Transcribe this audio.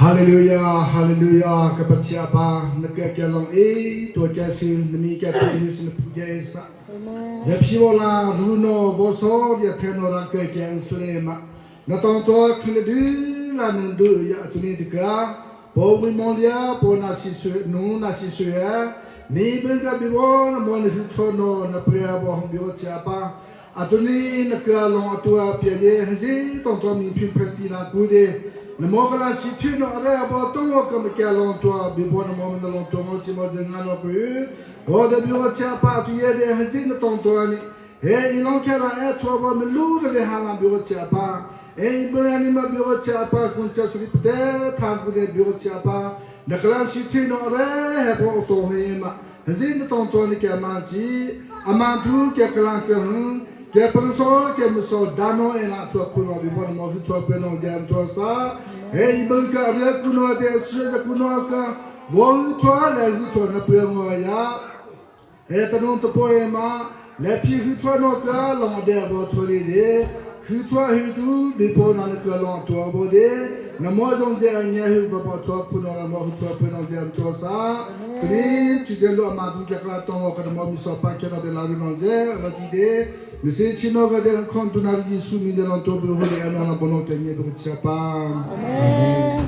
Hallelujah, hallelujah, ka Pathian pa, na ke ke long e, to ke si, na mi ke pu ni si na pu ke sa. Ya phi wo la ru no bo so ya the no ra ke ke ang sle ma. Na tong to khne du la nun du ya tu ni de ka. Po wi mo lia po na si su nu na si su ya. Ni bu ka bi wo na mo ni hu tho no na priya bo hong bi wo chia pa. Atuni na ka long atua pia ye haji tong to mi phim phen ti na ku de na mo kala si thi no are bo tong o kam kya long tua bi bo na mo na long to ngo chi mo jeng nga no ku bo de bi wo cha pa tu ye de haji na tong to ani he i long kya la e tho bo mi lu de ha la bi wo cha pa e i bo ani ma bi wo cha pa kun cha sri te tha ku de bi wo cha pa na kala si thi no are he bo to he ma haji na tong to ni kya ma chi ama tu ke kala ke hung ke pangso ke muso dano e la tu kuno bi bon mo tu pe no jam to sa he i bang ka re kuno te su ja kuno ka wo tu le hu tu na pe ngo ya he ta no to po e ma le phi hu tu no ka long de bo tu ri de hu tu hu tu bi po na ka long tu bo de na mo jong de nya hu ba bo tu kuno na mo hu tu pe no jam to sa Kini chudelo ama du jakla tong ka mo mi so pa ke no de la no je ra ti de mi se chino ga de khon tu na ri su mi de lon to bu hu de ano na bono ke ni bu cha pa. Amen.